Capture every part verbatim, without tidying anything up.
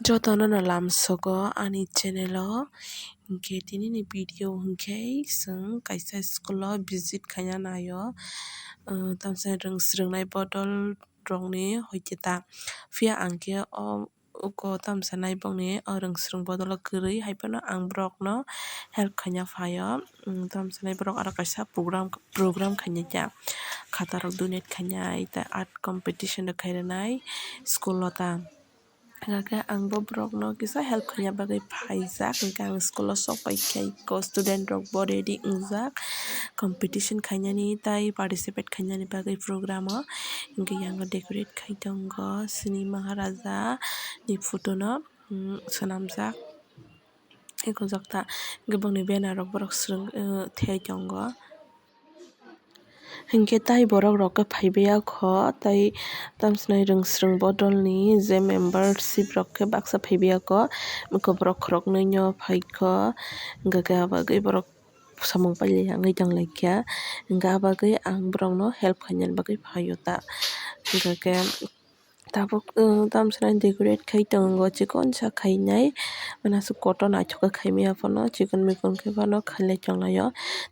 Jotono no lamsogo ani channel o, hinkhe tini ni video hinkhe chwng kaisa school o visit khaina naio, ah, tamsa rwng swrwngnai bodol rokni hoite ta, phiya ang khe o uko tamsa nai bongni o rwng swrwng bodol o kwrwi, hai phano ang borokno help khaina phaio. Tamsa nai borok aro kaisa program, program khainai kha, khata rok donate khainai tei art competition rok khai rwnai school o ta. Hingkhe ang bo borokno kisa help khaina bagwi phaijak, hingkhe ang school o sok pai khe eko student rok bo ready wngjak competition khainani tei participate khainani bagwi program o. Hingkhe yang o decorate khai tongo chini Maharaja ni photo no, um, swnamjak. Eko jokta hingkhe bongni banner rok borok swrwng, uh, thai tongo. Hinkhe tai borok rok khe phaibai ya kho, tai tamsonai rwng swrwng bodol ni je membership rok khe baksa phaibai ya kho, eko borok khoroknwi no phai kho, hingkha khe abo bagwi borok samung pailai ya wngwi tong lai kha, hingkha abo bagwi ang borok no help khaina bagwi phai o ta, hingkha khe. Tabuk, uh, tamsonai decorate khai tongo, chikonsa khainai, mane aswk kotor naithok khe khaimya phano, chikon mikon khe phano khailai tonglaio.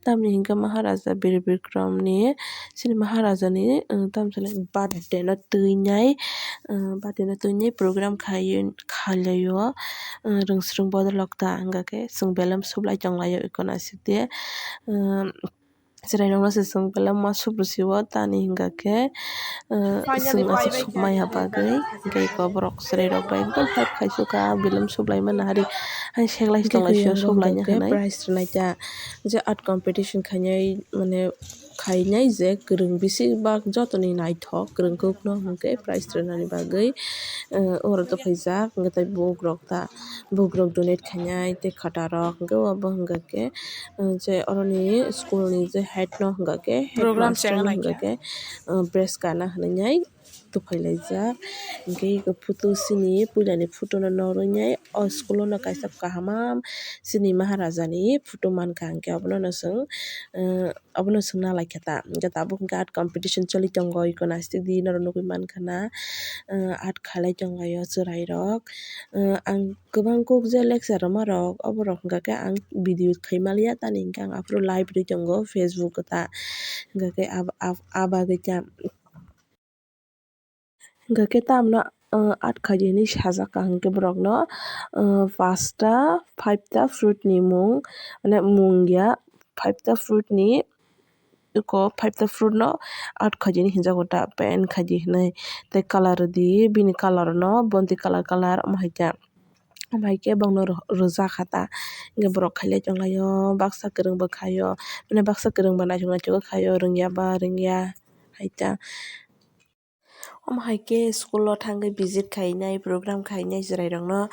Tamni hinkhe Maharaja Bir Bikram ni, chini Maharaja ni, uh, tamsonai birthday no twinai, uh, birthday no twinai program khai, khailaio, uh, rwng swrwng bodol rok ta, hingkha khe chwng belem sublai tonglaio, eko naisik de, uh, Chwrairokno se chwng belai ma subrwsio tani hingkha khe, uh, chwng aswk sukmaya bagwi, hingkhe eko borok chwrairok bai ekdom help khaisukha, belem sublai mani hari, hai seklai tonglaisio sublai hinwi. Prize rwnaikha je art competition khainai, mane khainai je kwrwng bisi bak jotoni naithok kwrwng kukno hwnkhe prize rwnani bagwi, uh, oro tongphaijak hwnkhe tei bukrok ta, bukrok donate khainai tei khatarok hwnkhe obo hwnkha khe. Je oroni school ni je head no hwnka khe, headmaster no hwnka khe, uh, press kana hwnwi nai tupailaijak. Hinkhe eko photo chini puila ni photo no norwi nai o school o no kaisa kaham chini Maharaja ni photo mankha, hinkhe abono no chwng, uh, abono chwng nalaikha ta. Hinkhe tabuk hinkhe art competition choli tongo, eko naisik di norok nugwi mankha na, uh, art khalai tonglaio chwrairok. Uh, ang kwbang kok je lecture rwma rok, oborok hwnka khe ang video khai manliya, tani hinkhe ang aphuru live rwi tongo Facebook o ta, hwnka khe abo, abo, abo bagwi ta. Hwnka khe tamno, uh, art khaidi hinwi sajak kaham khe borokno, uh, pasta, five ta fruit ni mung, mane mung ya, five ta fruit ni eko five ta fruit no art khaidi hinwi hinjago ta, paint khaidi hinwi. Tei colour rwdi, bini colour no bonti colour colour omo hai khe, omo hai khe bongno rw-, rwjak kha ta. Hinkhe borok khailai tonglaio, baksa kwrwng bo khaio, mane baksa kwrwng bo naithok naithok khe khaio, rwngya ba rwngya hai ta. Omo hai khe school o thangwi visit khainai, program khainai chwrairokno,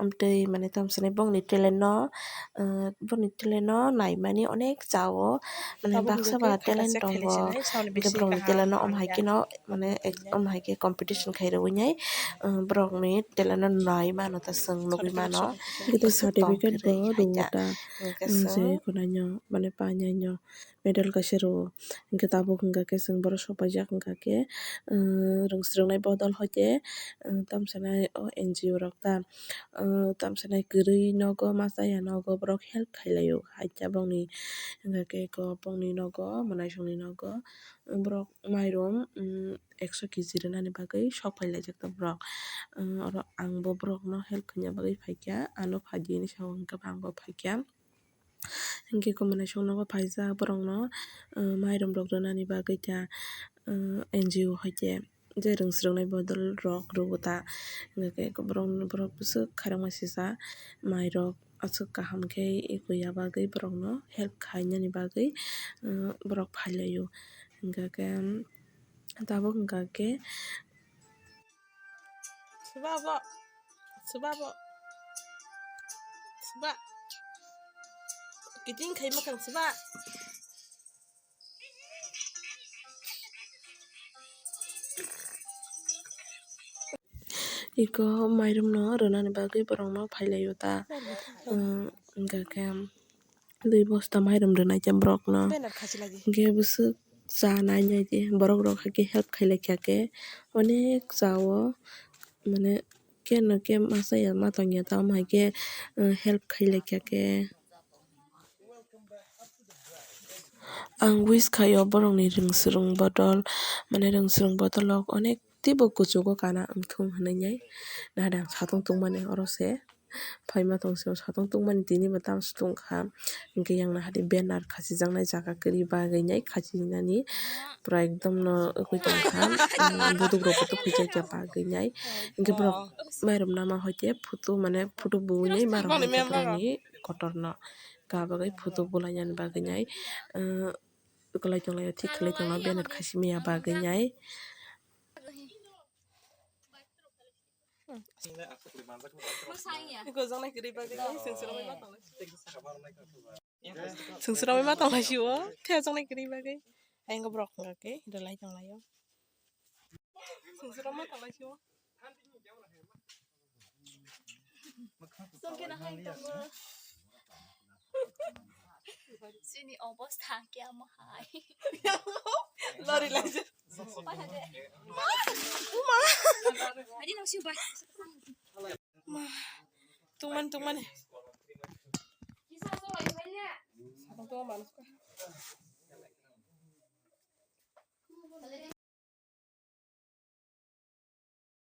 amtwi mane tamo sanai bongni talent no, uh, bongni talent no naimani onek cha o, mane baksa ba talent tongo, hinkhe borokni talent no omo hai kheno, mane ek-, omo hai khe competition khai rwui nai, uh, borokni talent no nai mano ta, chwng nugui mano. Hinkhe certificate bo rwo ta, je kwnaino mane painaino medal kaisa rwo. Hinkhe tabuk hwnka khe chwng borok sok paijak hwnka khe, uh, rwng swrwngnai bodol hoite, uh, tamo sanai o N G O rok ta, uh, tamo sanai kwrwi nogo, masa ya nogo, borok help khailai o. Hai khe bongni hwnka khe eko bongni nogo, mwnaisongni nogo, borok mairum, um, ekso kg rwnani bagwi sok phailaijak ta borok. Uh, oro ang bo borokno help khaina bagwi phaikha, ano phaidi hinwi sao, hwnkhai bo ang bo phaikha. Hinkhe eko mwnaisongno bo phaijak borokno, uh, mairum rok rwnani bagwi ta, uh, N G O hoite je rwng swrwngnai bodol rok rwo ta. Hinkhe borok, borok bwswk khairokma sijak, mairok aswk kaham khe eko ya bagwi borokno help khainani bagwi, uh, borok phailaio. Hinkhe tabuk hwnka khe. Suba bo. Suba bo. Suba. Kiting khai mwkhang suba. Eko mairum no rwnani bagwi borok no phailaio ta. Hwnka khe. Dui bosta mairum rwnai khe borokno. Hinkhe bwswk cha nai nai di, borok rok haikhe help khailai kha khe onek cha o, mane keno khe masa ya ma tongya tamo hai khe, eh, help khai lai kha khe. Ang wish khaio borokni rwngswrwng bodol, mane rwngswrwng bodol rok onek teibo kuchugo kana wngthung hinwi nai. Nahade ang satung tungmani oro se phaima tong se, satung tungmani tini bo tamsong tungkha. Hwnkhe yang nahade banner khasijaknai jaga kwrwi bagwi nai khachijinani pura ekdom no wngwi tongkha. Buduk rok bo tongkha bagwi nai. Hwnkhe borok mairum nama hoite photo mane photo buinai mairum kotorno. Ka bagwi photo bulainani bagwi nai, ah, kwlai tonglaio, thik kwlai tonglaio, banner khasi maya bagwi nai. Gojaknai kwrwi bagwi nai, sengsi rwmai ma tonglai. Sengsi rwmai ma tonglai sio, thejaknai kwrwi bagwi. Ayang borok hwnka khe, rwlai tonglaio. Sengsi rwmai ma tonglai sio. Chini obostha kemo hai. Lori lai je. Uma. Adi nang siu bai. Ma. Tungman, tungman. Tungman.